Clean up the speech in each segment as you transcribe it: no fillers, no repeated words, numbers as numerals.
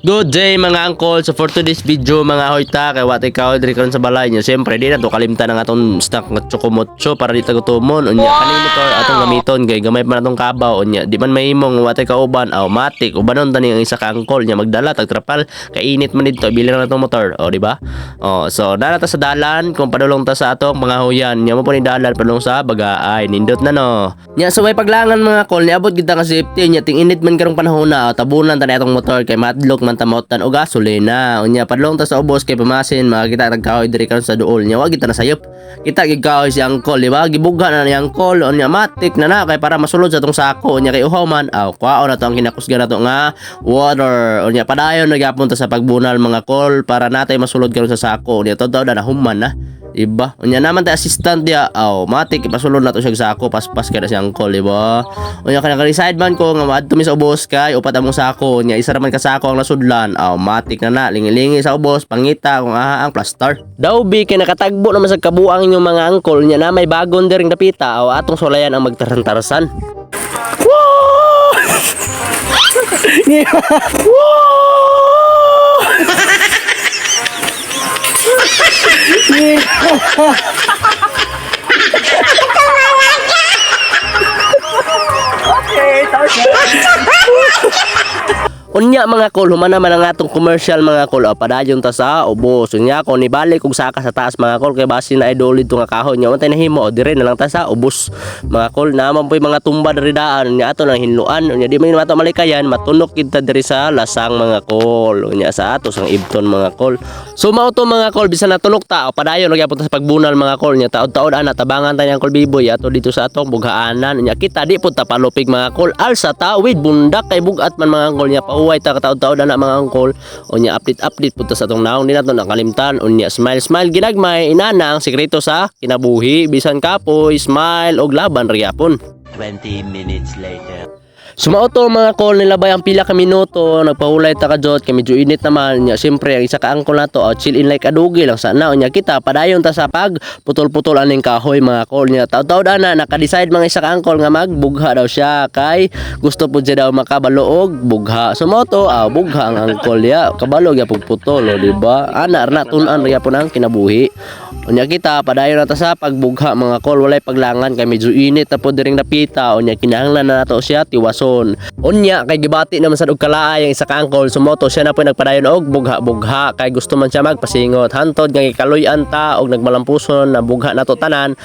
Good day, mga angkol. So for today's video, mga hoyta, kay watay kahoy diri karon sa balay niya. Siyempre di na to kalimtan ang atong snack nga chocomocho para di ta gutomon. Unya kaning motor atong gamiton kay gamay pa natong kabaw. Unya di man mahimong watay kauban, automatic ubanon tani ang isa ka angkol nya magdala tag trapal kay init man didto, bili na natong motor. O di ba? O so nara ta sa dalan kung padulong ta sa atong mga huyan. Nya mo po ni dalan padulong sa Bagaay. Nindot na no. Nya so may paglangan, mga kol, niabot kita ka safety nya ting init man karong panahon na, tabunan ta ni atong motor kay madlok man tamotan o gasolina. Unya padulong ta sa ubos kay pamasin makakita tag kahoy diri karon sa duol nya wa kita nasayop. Kita gid kahoy si angkol, di ba? Gibugha na ni angkol. Unya matik na na kay para masulod sa atong sako. Unya kay uhaw man, aw kwaon na to ang kinakusgan nato nga water. Unya padayon na gyapon ta sa pagbunal, mga kol, para natay masulod karon sa sako. Unya tawd na human na. Diba? Unya naman tay assistant diya, aw, matik ipasulod na to siya sa sako, paspas kay na si angkol, diba? Unya kay naka-decide man ko nga maadto mi sa ubos kay upat among sako, unya isa ra man ka sako ang nasudlan, aw, matik na na, lingi-lingi sa ubos, pangita kung aha ang plaster. Daw bi kay nakatagbo naman sa kabuang inyong mga angkol, unya na may bagon diring dapita, aw, atong sulayan ang magtarantarsan. Woo! Woo! Unya mga kol, human naman ang atong commercial, mga kol, o, padayon ta sa ubos. Unya ko nibalik og saka sa taas, mga kol, kay basi na idol dito nga kahoy nya. Untay nahimo, o dire na lang ta sa ubos. Mga kol, naman po'y mga tumba diri daan, unya ato nang hinluan. Unya di man ato malikayan, matunok kita diri sa lasang, mga kol. Unya sa ato sang ibton, mga kol. So mao to, mga kol, bisan natunok ta, o padayon gyapon ta sa pagbunal, mga kol. Nya taod-taod ana tabangan ta niyang kol Biboy ato dito sa atong bughaanan. Unya kita di pud ta palupig, mga kol. Alsa ta with bundak kay bugat man, mga kol. Nya pauway ta kataod-taod ana, mga angkol. Unya update update pud ta sa atong naong, di nato nakalimtan. Unya smile smile ginagmay, inana ang sekreto sa kinabuhi, bisan kapoy, smile og laban ra gyapon. 20 minutes later. Sumao to, mga kol, nilabay ang pila ka minuto, nagpahulay ta ka jot kay medyo init naman nya. Siyempre ang isa ka angkol nato, oh, chill in like adugi lang sana. Unya kita padayon ta sa pag putol-putol aning kahoy, mga kol. Nya taud-taud ana naka-decide mga isa ka angkol nga magbugha daw siya kay gusto pud siya daw makabalo og bugha. Sumao to, ah, bugha ang angkol ya, kabalo gyapon putol, oh, di ba? Ana ra na tun-an ra gyapon ang kinabuhi. Unya kita padayon na ta sa pagbugha, mga kol, walay paglangan kay medyo init na po diring dapita. Unya kinahanglan na nato siya tiwason. Unya kay gibati naman sad og kalaay ang isa ka angkol, sumoto siya na po nagpadayon og bugha-bugha kay gusto man siya magpasingot. Hantod nga gikaluy-an ta og nagmalampuson na bugha nato tanan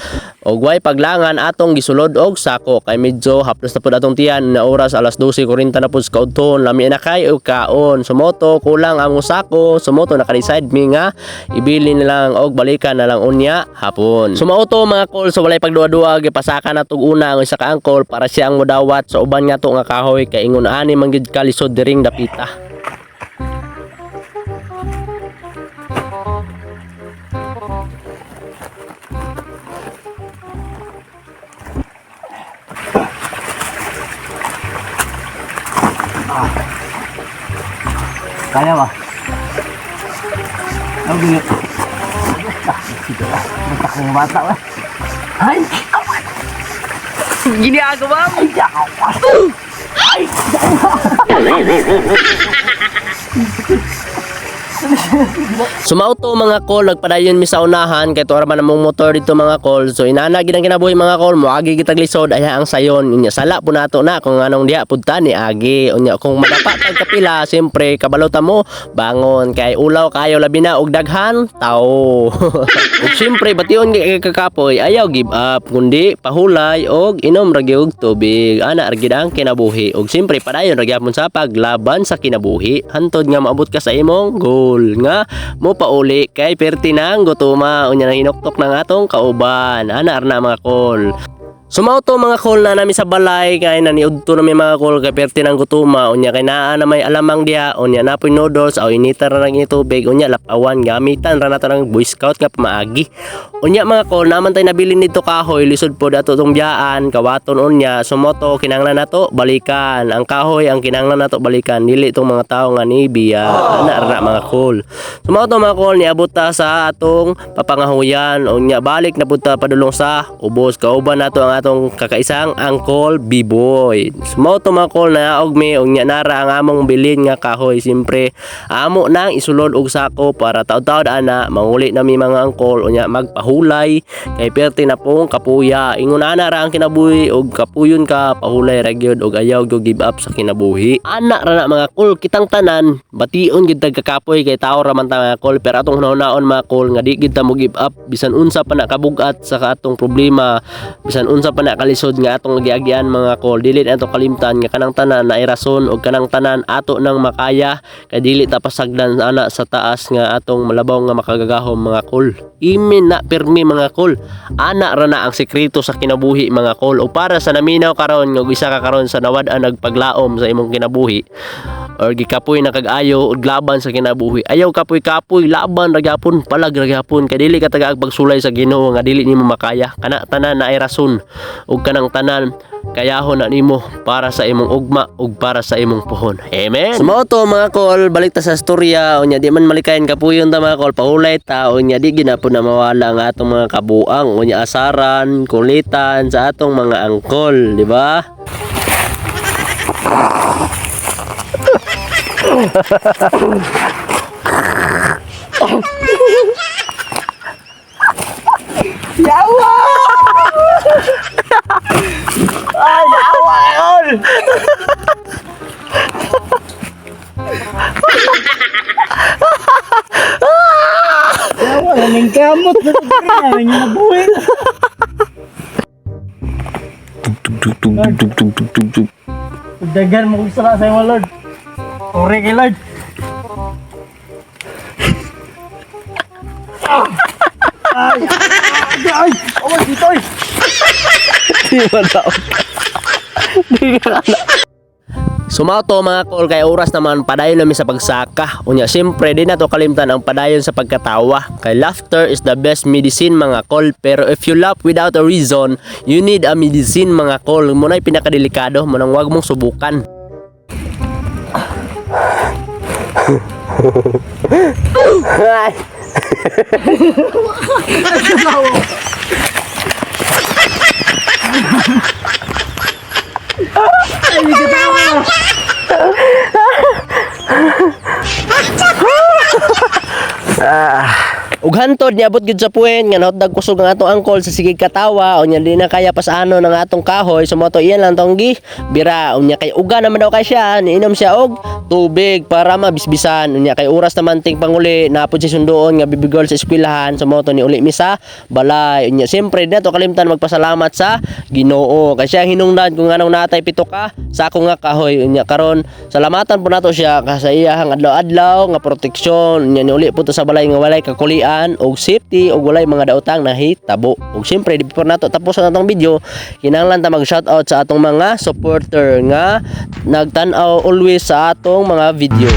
og way paglangan atong gisulod og sako kay medyo haplos na pud atong tiyan na oras, alas 12:40 na pud sa kaudton, lami na kay og kaon. Sumoto kulang among sako, sumoto naka-decide mi nga ibili na lang og balikan na lang unya hapon. Sumao to, mga kol, so walay pagduwa-duwa, gipasaka na tug una ang isa ka angkol para siya ang modawat sa uban nga to nga kahoy kay ingon ani man gid kalisod diring dapita. Kaya ba? Ang bigat. Basta kong bata ba? Ay! Ginagawa mo. Ay! Sumao to, mga kol, nagpadayon mi sa unahan kay tuara man among motor dito, mga kol. So inana gid ang kinabuhi, mga kol, moagi kitag lisod ay ang sayon. Unya sala po nato na kung anong diha pud ta ni agi. Unya kung madapa tag kapila, siyempre kabalo ta mo bangon kay ulaw kayo labi na og daghan tao. Ug siyempre bation kay kakapoy, ayaw give up kundi pahulay og inom ra gyud og tubig. Ana ra gid ang kinabuhi. Ug siyempre padayon ra gyapon sa paglaban sa kinabuhi hantod nga maabot ka sa imong goal nga mo pauli kay perti nang gutuma. Unya nang hinuktok ng atong kauban. Ana ra na, mga kol. Sumao to, mga kol, na nami sa balay kay naniudto na mi, mga kol, kay perti ng gutuma. Unya kay naa na may alamang diha, unya napoy noodles, aw inita ra nang tubig, unya lapawan gamitan ra nato ng Boy Scout nga pamaagi. Unya mga kol, naman tay nabilin nito kahoy, lisod po dato tong biyaan kawaton. Unya sumoto kinahanglan nato balikan ang kahoy, ang kinahanglan nato balikan, dili tong mga tawo nga ni biya. Ana ra, mga kol. Sumao to, mga kol, niabot ta sa atong papangahuyan. Unya balik na pud ta padulong sa ubos kauban nato ang atong atong kakaisang Uncle B-Boy. So, mao to, mga kol, na og mi ug nya nara ang among bilin nga kahoy. Siyempre amo nang isulod og sako para taod-taod ana manguli na mi, mga angkol, unya magpahulay kay perti na pong kapuya. Ingon ana ra ang kinabuhi, og kapuyon ka, pahulay ra gyud og ayaw gyud give up sa kinabuhi. Ana ra na, mga kol. Kitang tanan, bation gyud tag kakapoy kay tao ra man ta, mga kol, pero atong hunahunaon, mga kol, nga di gyud ta mo give up bisan unsa pa na kabugat sa atong problema, bisan unsa pa na kalisod nga atong giagian, mga kol. Dili na ato kalimtan nga kanang tanan naay rason og kanang tanan ato nang makaya kay dili ta pasagdan ana sa taas nga atong malabaw nga makagagahom, mga kol. Imin na pirmi, mga kol. Ana ra na ang sekreto sa kinabuhi, mga kol. O para sa naminaw karon nga isa ka karon sa nawad-an nagpaglaom sa imong kinabuhi or gikapoy na kag-ayo og laban sa kinabuhi, ayaw kapoy-kapoy, laban ra gyapon, palag ra gyapon, kay dili ka tagaag pagsulay sa Ginoo nga dili nimo makaya. Kana tanan naay rason ug kanang tanan kayahon na nimo para sa imong ugma ug para sa imong puhon. Amen. So mao to, mga kol, balik ta sa storya. Unya di man malikayan, kapuyon ta, mga kol, pahulay ta. Unya di ginapon na mawala ang atong mga kabuang, unya asaran, kulitan sa atong mga angkol, di ba? Yawa! Ay, yawa yun! Yawa, naming kamot. Naming nabuhin. Dagan mo kung sala sa imo, Lord. Ore kay Lord. Ay! Ay! Oh, dito ay! Di ba daw? Di ka na. Sumato, mga kol, kay oras naman padayon namin sa pagsaka. Unya siyempre di na to kalimtan ang padayon sa pagkatawa. Kay laughter is the best medicine, mga kol. Pero if you laugh without a reason, you need a medicine, mga kol. Muna'y pinakadelikado, munang wag mong subukan. Ug hantod niabot gyud sa puwen nga nahotdag kusog ang atong angkol sa sige katawa, unya di na kaya pasano ng atong kahoy. So mao to, iyan lang tong gi bira. Unya kay uga naman daw kay siya, niinom siya og tubig para mabisbisan. Unya kay oras naman ting panguli, napod si sunduon nga bibigol sa eskwelahan. So mao to, ni uli mi sa balay. Unya siyempre di nato kalimtan magpasalamat sa Ginoo kay siya ang hinungdan kung anong natay pito ka sako nga kahoy. Unya karon salamatan po nato siya ka sa iyahang adlaw-adlaw nga proteksyon. Unya niuli po to sa balay nga walay kakulian og safety og walay mga daotang nahitabo. Ug siyempre di po nato tapos ang atong video, kinahanglan ta mag shoutout sa atong mga supporter nga nagtan-aw always sa atong mga video.